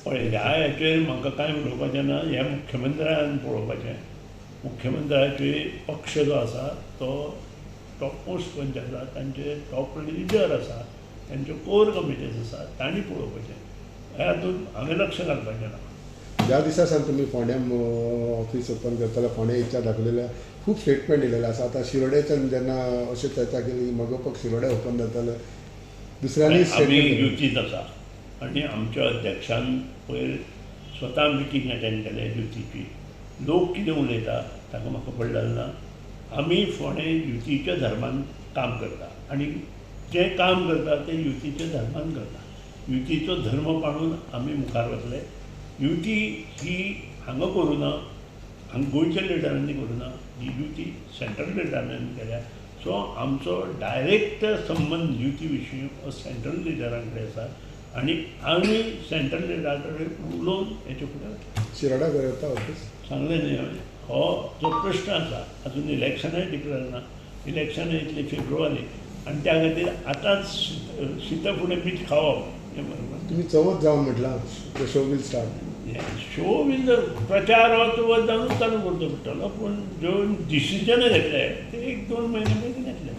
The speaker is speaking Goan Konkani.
पळय, ह्या हाचेर म्हाका कांय उलोवपाचें ना. हें मुख्यमंत्र्यान पळोवपाचें. मुख्यमंत्र्याचे पक्ष जो आसा तो टॉप मोस्ट पंच आसा, तांचे टॉप लिडर आसा, तांच्यो कोर कमिटीज आसा, तांणी पळोवपाचें. ह्या हातूंत हांवें लक्ष घालपाचें ना. ज्या दिसा सावन तुमी फोंड्यां ऑफिस ओपन करतले, फोंड्या इच्छा दाखयलेल्या, खूब स्टेटमेंट दिलेले आसा. आतां शिरोड्याच्यान जेन्ना अशें चर्चा केली की मगो पक्ष शिरोड्या ओपन जातले, दुसऱ्यांनी आमी स्टेटमेंट युतीत आसा आनी आमच्या अध्यक्षान पयर स्वता मिटींग अटेंड केले युतीची. लोक कितें उलयता ताका म्हाका पडलेलें ना. आमी फोंडें युतीच्या धर्मान काम करता आनी जें काम करता तें युतीच्या धर्मान करता. युतीचो धर्म पाळून आमी मुखार वतले. युती ही हांगा करूं ना, हांगा गोंयच्या लिडरांनी करूं ना, ही युती सेंट्रल लिडरांनी केल्या. सो आमचो डायरेक्ट संबंद युती विशीं हो सेंट्रल लिडरां कडेन आसा आनी आमी सेंट्रल लिडरा कडेन उलोवन हेचे फुडें वतले. शिरोडा करता ऑफिस. सांगलें न्ही हांवें, हो जो प्रश्न आसा अजून इलेक्शनाय डिक्लेर ना. इलेक्शनां येतलीं फेब्रुवारी आनी त्या खातीर आतांच शिता फुडें मीठ खावप हें बरोबर. तुमी चवथ जावन म्हटलां the show will start. Show will प्रचार हो चवथ जावन चालू करचो पडटलो, पूण ज्यो डिसिजनां घेतले ते 1-2 म्हयने पयलीं घेतले.